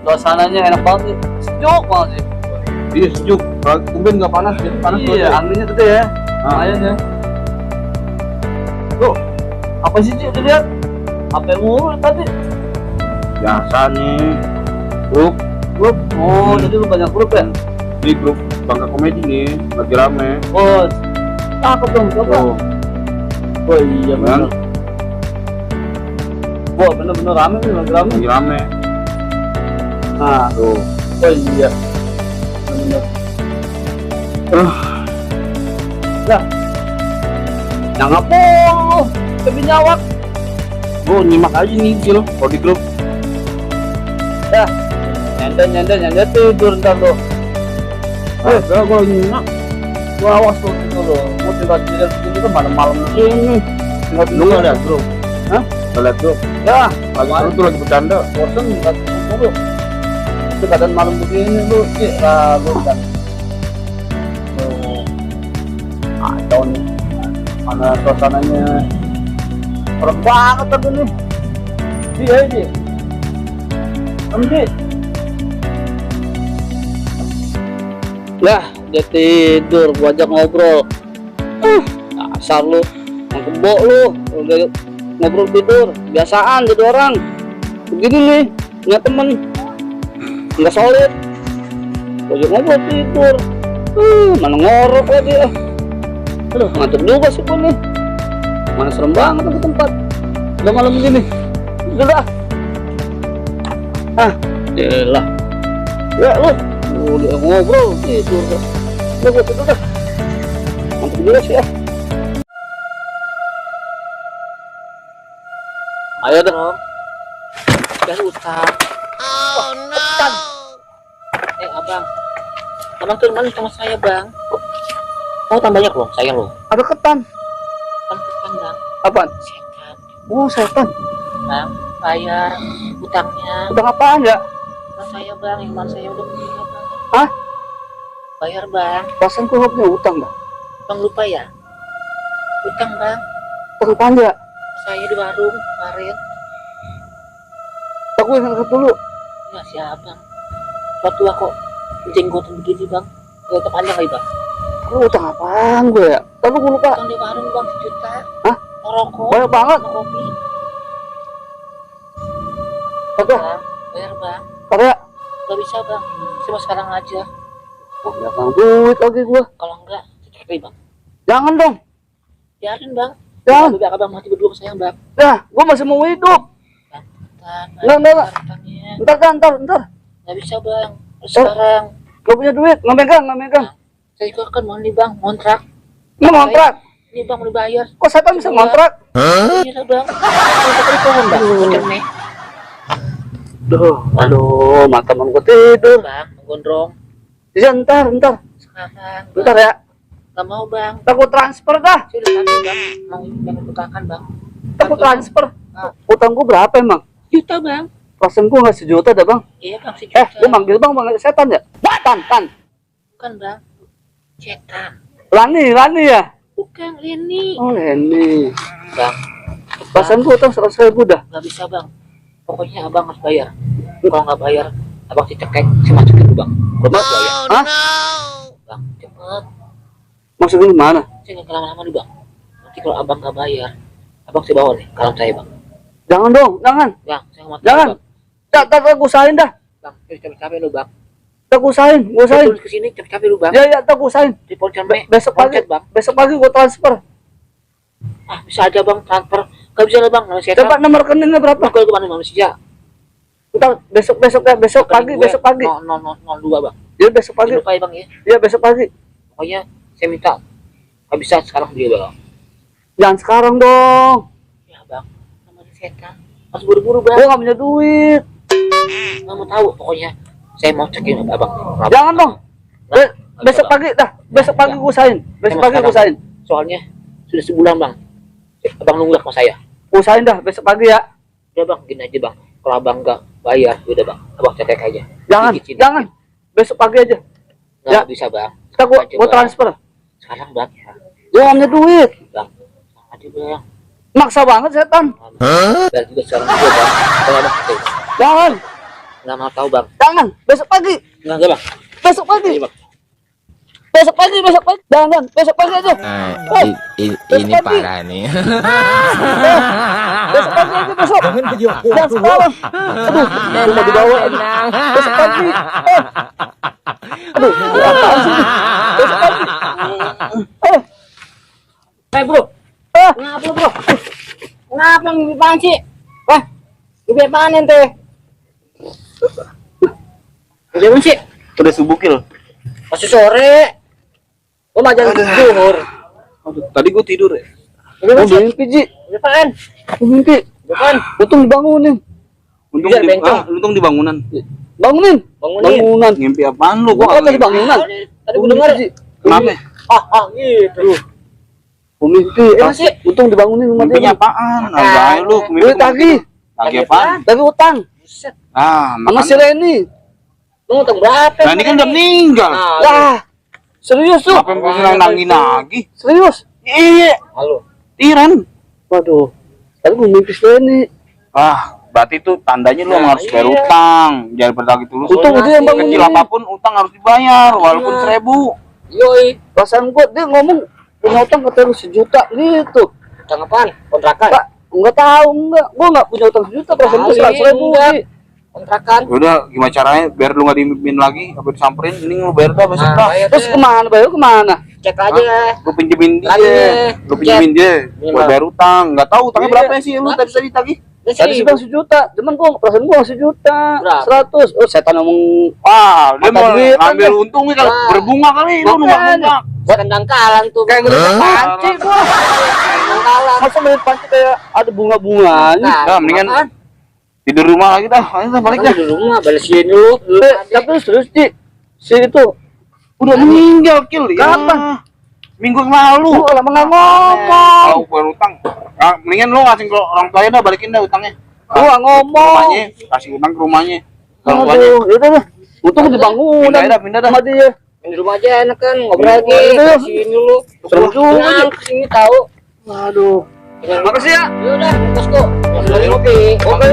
suasananya enak banget nih. Sejuk banget sih. Iya sejuk. Tumben nggak panas, jadi panas Iya, anginnya gede ya. Lumayan ya. Tuh, apa sih Cik dilihat? HP mulu tadi. Biasa nih. Grup Grup. Oh, jadi lu banyak grup ya? di grup Bangka Komedi nih lagi rame. Oh, cakep dong, coba. Tuh, Oh iya bener. Wah bener-bener rame nih, lagi rame. lagi rame. Nah, Tuh. oh iya. Bener. Nah, yang apa lu? Lebih nyawak. Gua nyimak aja nih Cil, kalau di grup. Ya, nyender tidur ntar lu. Gua nyimak. Gua awas lu gitu loh. Gua tinggal tidur begini kan malam-malam begini. Tinggal Lu tidur. nggak lihat grup? Hah? Nggak lihat grup? Ya, Lu tuh lagi bercanda. bosen nggak tidur lu. Itu keadaan malam begini lu, Cik. Lalu kan. Kacau nih. Mana suasananya. Serem banget tapi nih. Iya ini. Ambil. Lah, dia tidur, gua ajak ngobrol. Dasar lu, yang kebo lu, udah ngobrol tidur, biasaan jadi orang. Begini nih, punya temen, nggak solid. Gua ajak ngobrol tidur, mana ngorok lagi ya. Aduh, ngantuk juga sih gua nih. Mana serem banget tuh tempat. Udah malam begini, udah dah. Yelah, ya lu. Udah ngobrol tidur dah. Udah gua tidur dah. Ngantuk juga sih ya. Ayo dong. Jangan utang. Oh no. Abang. Abang tuh manis sama saya, Bang. Mau tambah banyak loh, saya loh. Ada ketan. Kan, Bang. Apaan? Setan. Oh, setan. Bang, bayar utangnya. Udah apaan ya? Bang, saya, Bang, yang mana saya udah meninggal, Bang. Hah? Bayar, Bang. Pasan gua nggak punya utang dah. Bang lupa ya? Utang, Bang. Utang ya? Saya di warung kemarin. Aku ingat dulu. Ya, siapa, Bang? Waktu aku jenggotan begini, Bang. Jenggotan panjang kali, Bang. Lu utang apaan gue ya? Tapi gue lupa. Utang di warung, Bang, 1 juta. Hah? Rokok. Banyak banget. Sama kopi. Oke, Bang, bayar, Bang. karya. Gak bisa, Bang. Cuma sekarang aja. Oh, banyak duit lagi gue. Kalau enggak, cek Bang. Jangan dong. Biarin, Bang. Jangan. Biar abang mati berdua sayang, Bang. Ya, gue masih mau hidup. Enggak. Ntar. Nggak bisa, Bang. Sekarang. Gak punya duit, nggak megang. Saya juga kan mau nih, Bang. Ngontrak. Lu ngontrak? Ini, Bang, mau dibayar. Kok setan bisa ngontrak? Iya, Bang. Ngontrak di pohon, Bang. Macam nih. Aduh, mata temen gue tidur. Bang, gondrong. Iya, ntar. Sekarang. Bentar ya. Gak mau, Bang. Ntar gue transfer dah. Saya udah tadi, Bang. Mau jangan utangkan, Bang. Ntar gue transfer. Utang gue berapa emang? Juta, Bang. Perasaan gue nggak 1 juta dah bang. Iya, Bang, 1 juta. Gue manggil setan ya? Tan. Bukan, Bang. Cetan. Lani ya? Bukan, Leni. Oh Leni. Bang. Perasaan gue utang 100.000 dah. Gak bisa, Bang. Pokoknya abang harus bayar. Kalau nggak bayar, abang cekek sama cekek dulu, Bang. Kalau nggak bayar. Hah? Bang, cepet. Maksudnya gimana? Saya nggak lama-lama nih, Bang. Nanti kalau abang nggak bayar, abang saya bawa nih kalau saya, Bang. Jangan dong, jangan. Bang, saya nggak mau. Jangan. Tak gue usahain dah. Bang, capek-capek lu, Bang. Tak gue usahain. Tulis ke sini capek-capek lu, Bang. Ya, tak gue usahain. Di Polcon B. Besok pagi, Bang. besok pagi gue transfer. Ah, bisa aja, Bang, transfer. Gak bisa lah, Bang. Namanya setan. Coba nomor rekeningnya berapa? Bang, kalau itu mana manusia? Ntar besok pagi. 002, Bang. Ya besok pagi. Lupa ya, Bang, ya. Ya besok pagi. Pokoknya saya minta. Gak bisa sekarang dia, Bang. Jangan sekarang dong. Ya, Bang. Namanya setan. Harus buru-buru, Bang. Gue nggak punya duit. Nggak mau tahu, pokoknya saya mau cekin abang. Jangan dong. Besok pagi dah. Besok pagi gue usahain. Besok pagi gue usahain. Soalnya sudah sebulan, Bang. Abang nunggu sama saya. Usahain dah besok pagi ya. Udah, Bang, gini aja, Bang. Kalau abang nggak bayar, udah, Bang. Abang cetek aja. Jangan. Besok pagi aja. Nggak bisa, Bang. Kita gue transfer. Sekarang, Bang. Gue nggak punya duit. Bang, aja, Bang. Maksa banget setan. Dan juga sekarang juga, Bang. Kalau abang Jangan. Nggak mau tahu bang. Jangan, besok pagi. Nggak bang. Besok pagi. Iya, Bang. Besok pagi. Jangan, besok pagi aja. Ini parah nih. Besok pagi aja besok. Jangan sekarang. Aduh, mau dibawa. Besok pagi. Aduh, apaan sih? Besok pagi. Bro. Ah, Kenapa bro? Kenapa mimpi apaan sih? Wah, mimpi apaan ente? Mimpi apaan sih? Udah subuh Kil. Masih sore. Oh, jangan tidur. Aduh, tadi gua tidur ya. Mimpi apaan sih? mimpi Ji. Mimpi apaan? Mimpi. Mimpi apaan? Untung dibangunin. Biar bencong. Untung di bangunan. Bangunin. Bangunin. Bangunan. Ngimpi apaan lu? Gua kan nggak tadi bangunan. Tadi gue dengar. Ji. Kenapa? Gitu. Gua mimpi. Emang sih? Untung dibangunin rumah Mimpinya dia. apaan? Agak lu. Gue tagih. Lagi apaan? Tagih utang. Buset. Ah, Sama si makanya. Reni. Lu ngutang berapa? Nah, ini kan udah meninggal. Nah, Lah. Serius tuh. Apa yang bisa nangin lagi? Serius. Iya, halo. Tiran. Waduh. Tadi gua mimpi si Reni. Ah, berarti itu tandanya lu Nah, harus bayar iya. utang. Jangan berlagi tulus. Untung dia yang bangunin. Kecil apapun utang harus dibayar walaupun Iya. 1000. Yoi. Perasaan gua dia ngomong punya utang kata lu 1 juta gitu. Utang apaan? Kontrakan. Pak, enggak tahu enggak. Gua enggak punya utang 1 juta, perasaan gua Kali 100.000. enggak. Ji. Kontrakan. Udah, gimana caranya biar lu nggak dimimpin lagi, apa disamperin, ini lu bayar dah besok Nah, dah. bayar Terus deh. kemana? Bayar kemana? Cek aja. Lu pinjemin Lagi dia, nih. lu pinjemin dia, buat Minimal. bayar utang. Nggak tahu utangnya Iya. berapa sih lu tadi tagih? Tadi sih bilang 1 juta, cuman gua perasaan gua 1 juta. Berapa? 100. Oh, setan ngomong Ah, dia Mata mau duit ngambil aja. untung nih kalau Ah. berbunga kali, lu Makanya. nunggak-nunggak. Buat dangkalan tuh. kayak gede panci gua. Dangkalan. Masa main panci kayak ada bunga-bunganya. Nah, mendingan tidur rumah lagi dah. Ayo dah, balik dah. Di rumah balesin dulu. Tapi terus Ci, si itu Udah meninggal Kil. Ya. Kapan? Minggu yang lalu. lu lama nggak ngomong. Tahu bayar utang. Ah, mendingan lu ngasih ke orang tuanya dah, balikin dah utangnya. Lu nggak ngomong. Rumahnya, kasih utang ke rumahnya. Ke orang tuanya. Aduh, yaudah deh. Untung dibangun. Pindah dah. Sama dia. Di rumah aja enak kan, ngobrol lagi. Iya. Balesin dulu. Seru juga. Jangan kesini tahu. Aduh. Makasih ya. Yaudah, bosku. Oke. Oke.